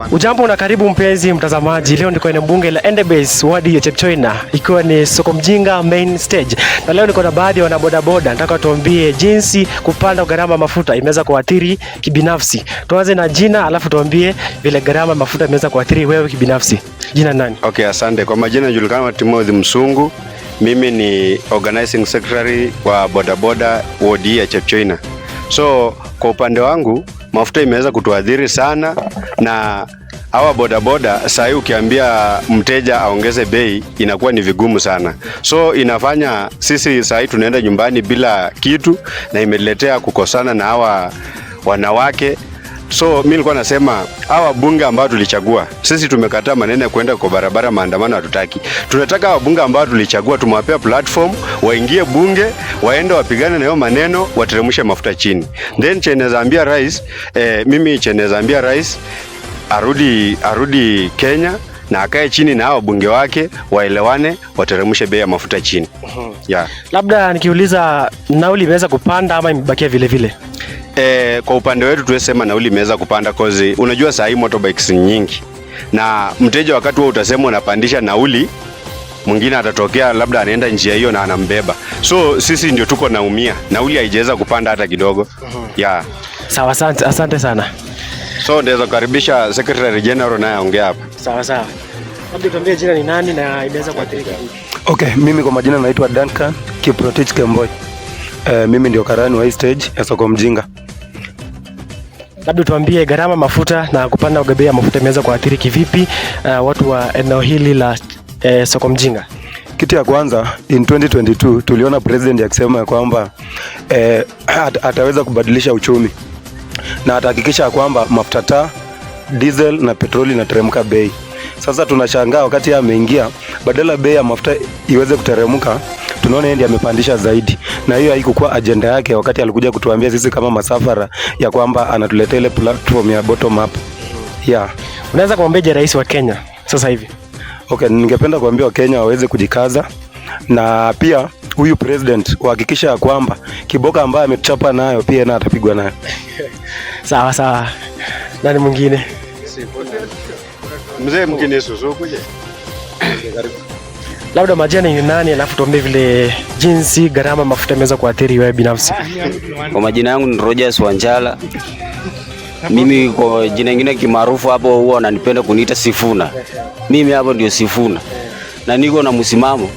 Ujambo na karibu mpenzi mtazamaji, leo niko eneo bunge la Endebess wadi ya Chepchoina, ikiwa ni soko mjinga main stage, na leo niko na baadhi ya wanabodaboda. Nataka tuambie jinsi kupanda gharama mafuta imeweza kuathiri kibinafsi. Tuanze na jina, alafu tuambie vile gharama mafuta imeweza kuathiri wewe kibinafsi. Jina nani? Okay, asante. Kwa majina najulikana kama Timothy Msungu. Mimi ni organizing secretary wa bodaboda wodi ya Chepchoina. So kwa upande wangu mafuta imeweza kutuadhiri sana, na hawa bodaboda saa hii ukiambia mteja aongeze bei inakuwa ni vigumu sana, so inafanya sisi saa hii tunaenda nyumbani bila kitu, na imeletea kukosana na hawa wanawake. So mi nilikuwa nasema hawa bunge ambao tulichagua sisi, tumekataa maneno ya kuenda kwa barabara maandamano, hatutaki. Tunataka hawa bunge ambao tulichagua tumewapea platform, waingie bunge, waende wapigane na hiyo maneno, wateremshe mafuta chini. Then chenye naeza ambia rais, mimi chenye naeza ambia rais arudi Kenya na akae chini na hao wabunge wake waelewane, wateremshe bei ya mafuta chini. Yeah. Labda nikiuliza, nauli imeweza kupanda ama imebakia vile vile? Kwa upande wetu tuwezi sema nauli imeweza kupanda, 'cause unajua saa hii motorbikes ni nyingi, na mteja wakati wewe utasema unapandisha nauli, mwingine atatokea labda anaenda njia hiyo na anambeba, so sisi ndio tuko naumia, nauli haijaweza kupanda hata kidogo. Yeah. Sawa, asante, asante sana. So ndaweza kukaribisha Secretary General naye aongea hapa. Sawa sawa. Labda tuambie jina ni nani na imeweza kuathirika vipi? Okay, mimi kwa majina naitwa Duncan Kiprotich Kemboi. Mimi ndio karani wa hii stage ya soko mjinga. Labda tuambie gharama mafuta na kupanda bei ya mafuta imeweza kuathiri kivipi watu wa eneo hili la soko mjinga? Kitu ya kwanza, in 2022 tuliona president akisema ya kwamba ataweza kubadilisha uchumi na atahakikisha ya kwamba mafuta taa, diesel na petroli inateremka bei. Sasa tunashangaa wakati yeye ameingia, badala bei ya mafuta iweze kuteremka, tunaona yeye ndiye amepandisha zaidi, na hiyo haikukuwa ajenda yake wakati alikuja kutuambia sisi kama masufferer ya kwamba anatuletea ile platform ya bottom up. Yeah. Unaweza kumwambia rais wa Kenya sasa hivi? Okay, ningependa kuambia Wakenya waweze kujikaza na pia huyu president kuhakikisha ya kwamba kiboka ambaye ametuchapa nayo pia na atapigwa nayo. Sawa sawa. Nani mwingine? Mzee mwingine susu kuje. Labda majina ni nani, alafu tuambie vile jinsi gharama mafuta imeweza kuathiri wewe binafsi. Kwa majina yangu ni Rogers Wanjala. Mimi kwa jina lingine kimaarufu hapo huwa wananipenda kuniita Sifuna. Mimi hapo ndio Sifuna. Na niko na msimamo.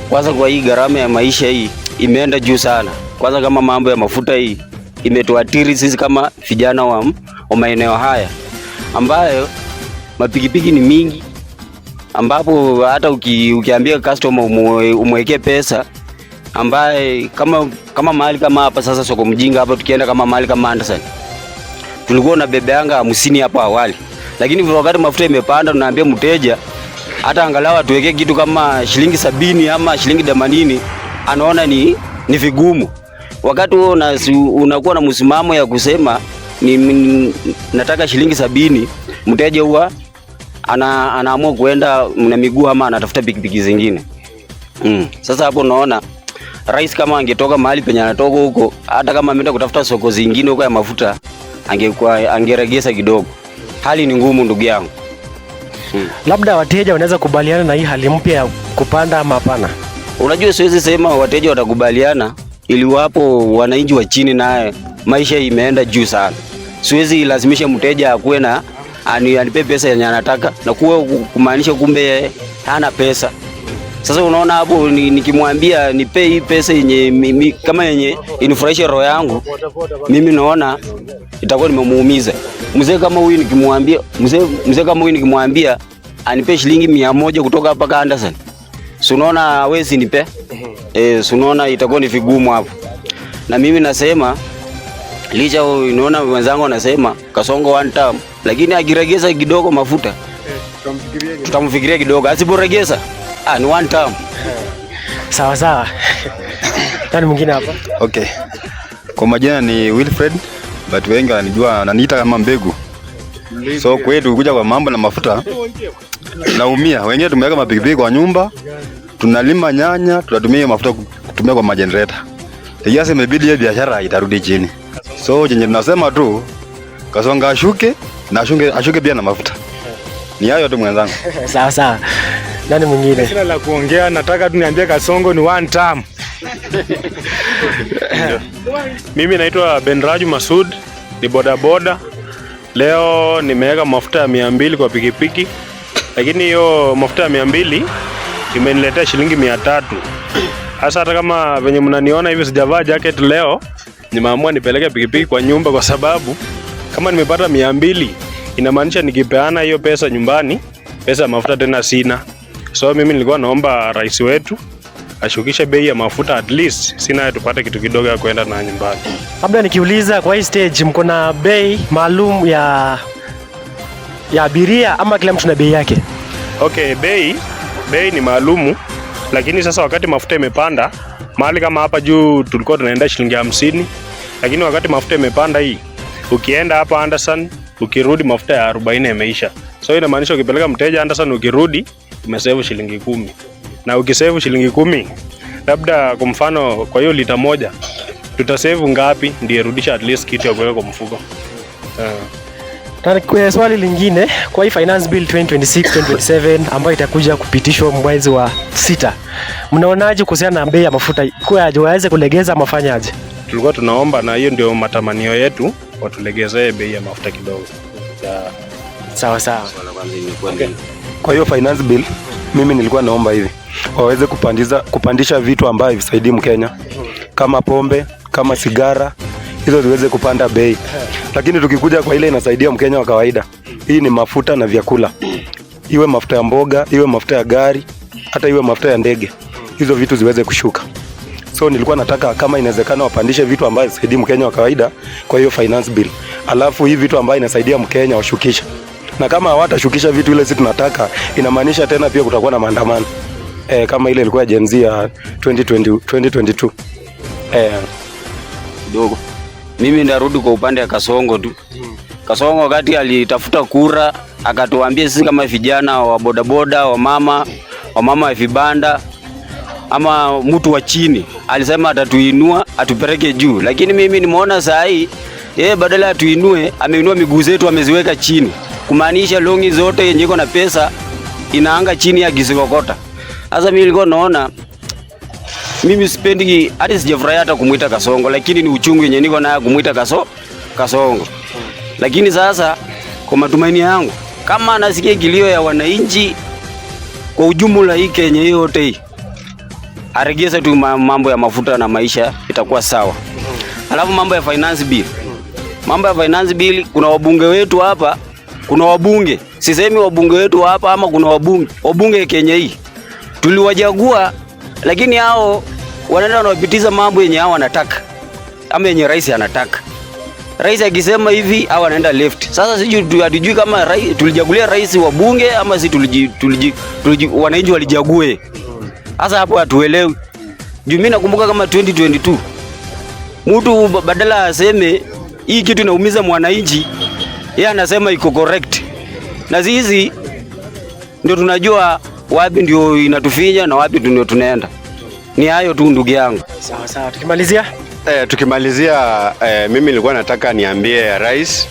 Kwanza kwa hii gharama ya maisha hii imeenda juu sana. Kwanza kama mambo ya mafuta hii imetuathiri sisi kama vijana wa maeneo haya ambayo mapikipiki ni mingi, ambapo hata ukiambia customer umwekee pesa ambaye kama mahali kama hapa sasa soko mjinga hapa, tukienda kama mahali kama Anderson tulikuwa na bebeanga 50 hapo awali, lakini wakati mafuta imepanda, tunaambia mteja hata angalau atuwekee kitu kama shilingi 70 ama shilingi 80, anaona ni vigumu. Wakati huo unakuwa na msimamo ya kusema ni nataka shilingi 70, mteja huwa anaamua kuenda na miguu ama anatafuta pikipiki zingine. Sasa hapo unaona rais kama angetoka mahali penye anatoka huko, hata kama ameenda kutafuta soko zingine huko ya mafuta, angekuwa angeregeza kidogo. Hali ni ngumu ndugu yangu. Labda wateja wanaweza kubaliana na hii hali mpya ya kupanda ama hapana? Unajua, siwezi sema wateja watakubaliana, ili wapo wananchi wa chini naye maisha imeenda juu sana. Siwezi lazimisha mteja akuwe na anipe pesa yenye anataka na kuwa kumaanisha kumbe hana pesa. Sasa unaona hapo nikimwambia nipe hii pesa yenye mimi, kama yenye inifurahishe roho yangu, mimi naona itakuwa nimemuumiza. Mzee kama huyu nikimwambia mzee kama huyu nikimwambia anipe shilingi 100 kutoka hapa ka Anderson, si unaona hawezi nipe? Si unaona itakuwa ni vigumu hapo. Na mimi nasema licha unaona wenzangu wanasema Kasongo one term, lakini akiregeza kidogo mafuta tutamfikiria kidogo, asiporegeza ni one term. Sawa sawa. Nani mwingine hapa? Okay. Kwa majina ni Wilfred, but wengi wananijua wananiita kama Mbegu. So kwetu kuja kwa mambo na mafuta naumia. Wengine tumeweka mapikipiki kwa nyumba, tunalima nyanya, tunatumia mafuta kutumia kwa magenerator. Sasa imebidi hiyo biashara itarudi chini. So chenye tunasema tu Kasonga ashuke na ashuke pia na mafuta. Ni hayo tu mwenzangu. Sawa sawa. Nani mwingine? Sina la kuongea, nataka tu niambie Kasongo ni one term. Mimi naitwa Benraju Masud, ni bodaboda. Leo nimeweka mafuta ya 200 kwa pikipiki, lakini hiyo mafuta ya 200 imeniletea shilingi 300. Sasa hata kama venye mnaniona hivi sijavaa jacket leo, nimeamua nipeleke pikipiki kwa nyumba kwa sababu kama nimepata 200 inamaanisha nikipeana hiyo pesa nyumbani, pesa ya mafuta tena sina. So mimi nilikuwa naomba rais wetu ashukishe bei ya mafuta, at least sina tupate kitu kidogo ya kwenda na nyumbani. Labda nikiuliza kwa hii stage mko na bei maalum ya abiria ama kila mtu na bei yake? Okay, bei ni maalumu, lakini sasa wakati mafuta imepanda, mahali kama hapa juu tulikuwa tunaenda shilingi 50, lakini wakati mafuta imepanda hii, ukienda hapa Anderson ukirudi mafuta ya 40 imeisha. So inamaanisha ukipeleka mteja Anderson ukirudi umesave shilingi 10. Na ukisave shilingi 10, labda kwa mfano kwa hiyo lita moja tutasave ngapi ndiye rudisha at least kitu ya kuweka kwa mfuko. Na kwa swali lingine, kwa hii Finance Bill 2026 2027 ambayo itakuja kupitishwa mwezi wa 6, mnaonaje kuhusiana na bei ya mafuta? Kwa aje waweze kulegeza ama fanyaje? Tulikuwa tunaomba na hiyo ndio matamanio yetu, watulegezee bei ya mafuta kidogo. Ya. Sawa sawa. Okay. Kwa hiyo finance bill mimi nilikuwa naomba hivi waweze kupandisha vitu ambavyo visaidii Mkenya kama pombe, kama sigara, hizo ziweze kupanda bei. Lakini tukikuja kwa ile inasaidia Mkenya wa kawaida, hii ni mafuta na vyakula, iwe mafuta ya mboga, iwe mafuta ya gari, hata iwe mafuta ya ndege, hizo vitu ziweze kushuka. So nilikuwa nataka kama inawezekana wapandishe vitu ambavyo visaidii Mkenya wa kawaida kwa hiyo finance bill, alafu hii vitu ambavyo inasaidia Mkenya washukishe. Na kama hawatashukisha vitu ile sisi tunataka, inamaanisha tena pia kutakuwa na maandamano kama ile ilikuwa Gen Z ya 2020, 2022. Kidogo. Mimi ndarudi kwa upande ya Kasongo tu. Kasongo wakati alitafuta kura akatuambia sisi kama vijana wa bodaboda, wa mama wa vibanda ama mtu wa chini, alisema atatuinua atupeleke juu, lakini mimi nimeona saa hii yeye badala atuinue ameinua miguu zetu ameziweka chini, kumaanisha longi zote yenye iko na pesa inaanga chini ya kisikokota. Sasa mimi nilikuwa naona, mimi sipendi hadi sijafurahia hata kumuita Kasongo, lakini ni uchungu yenye niko nayo kumuita Kasongo. Lakini sasa kwa matumaini yangu, kama anasikia kilio ya wananchi kwa ujumla, hii Kenya yote hii, aregeze tu mambo ya mafuta na maisha itakuwa sawa. Alafu mambo ya finance bill. Mambo ya finance bill, kuna wabunge wetu hapa, kuna wabunge. Sisemi wabunge wetu hapa ama kuna wabunge Kenya hii. Tuliwachagua, lakini hao wanaenda wanapitiza mambo yenye hao wanataka ama yenye rais anataka. Rais akisema hivi hao wanaenda left. Sasa sijui hatujui kama tulichagulia rais wa bunge ama si wananchi walichague. Sasa hapo hatuelewi. Juu mimi nakumbuka kama 2022 mtu badala aseme hii kitu inaumiza mwananchi, yeye anasema iko correct. Na sisi ndio tunajua wapi ndio inatufinya na wapi ndio tunaenda. Ni hayo tu ndugu yangu. Sawa sawa. Tukimalizia? Tukimalizia, mimi nilikuwa nataka niambie rais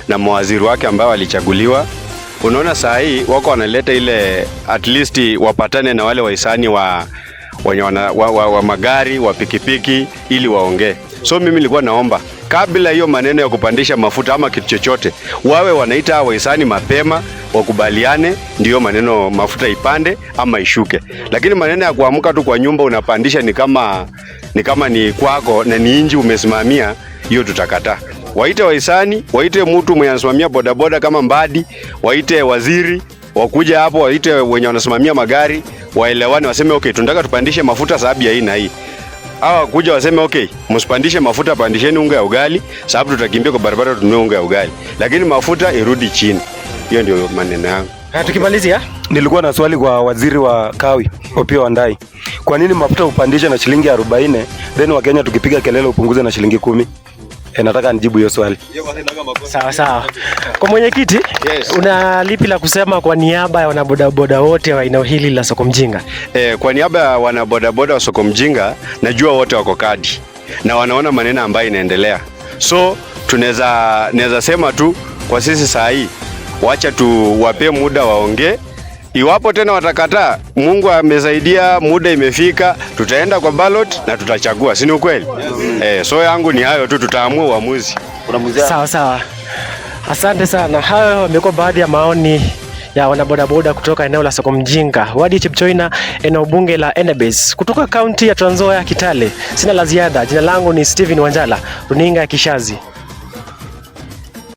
na mawaziri wake ambao walichaguliwa. Unaona saa hii wako wanaleta ile at least wapatane na wale wahisani wa wenye wa magari, wa pikipiki ili waongee. So mimi nilikuwa naomba kabla hiyo maneno ya kupandisha mafuta ama kitu chochote, wawe wanaita wahisani mapema, wakubaliane, ndio maneno mafuta ipande ama ishuke. Lakini maneno ya kuamka tu kwa nyumba unapandisha ni kama ni kwako na ni inji umesimamia, hiyo tutakataa. Waite wahisani, waite mtu mwenye anasimamia bodaboda kama Mbadi, waite waziri wakuja hapo, waite wenye wanasimamia magari, waelewane, waseme okay, tunataka tupandishe mafuta sababu ya hii na hii. Hawa kuja waseme okay, msipandishe mafuta, pandisheni unga ya ugali, sababu tutakimbia kwa barabara tununue unga ya ugali, lakini mafuta irudi chini. Hiyo ndio maneno yangu. Tukimalizia, Nilikuwa na swali kwa waziri wa Kawi Opiyo Wandayi. Kwa nini mafuta upandishe na shilingi 40 then Wakenya tukipiga kelele upunguze na shilingi 10? Nataka nijibu hiyo swali. Sawa sawa. Kwa mwenyekiti, Yes. una lipi la kusema kwa niaba ya wanabodaboda wote wa eneo hili la Soko Mjinga? Kwa niaba ya wanabodaboda wa Soko Mjinga, najua wote wako kadi na wanaona maneno ambayo inaendelea, so tunaweza naweza sema tu kwa sisi saa hii Wacha tuwapee muda waongee. Iwapo tena watakataa, Mungu amesaidia, muda imefika, tutaenda kwa ballot na tutachagua, si ni ukweli? Eh, so yangu ni hayo tu, tutaamua uamuzi. Sawa sawa, asante sana. Hayo yamekuwa baadhi ya maoni ya wanabodaboda kutoka eneo la Soko Mjinga, wadi Chepchoina, eneo bunge la Endebess, kutoka kaunti ya Trans Nzoia, Kitale. Sina la ziada. Jina langu ni Steven Wanjala, runinga ya Kishazi.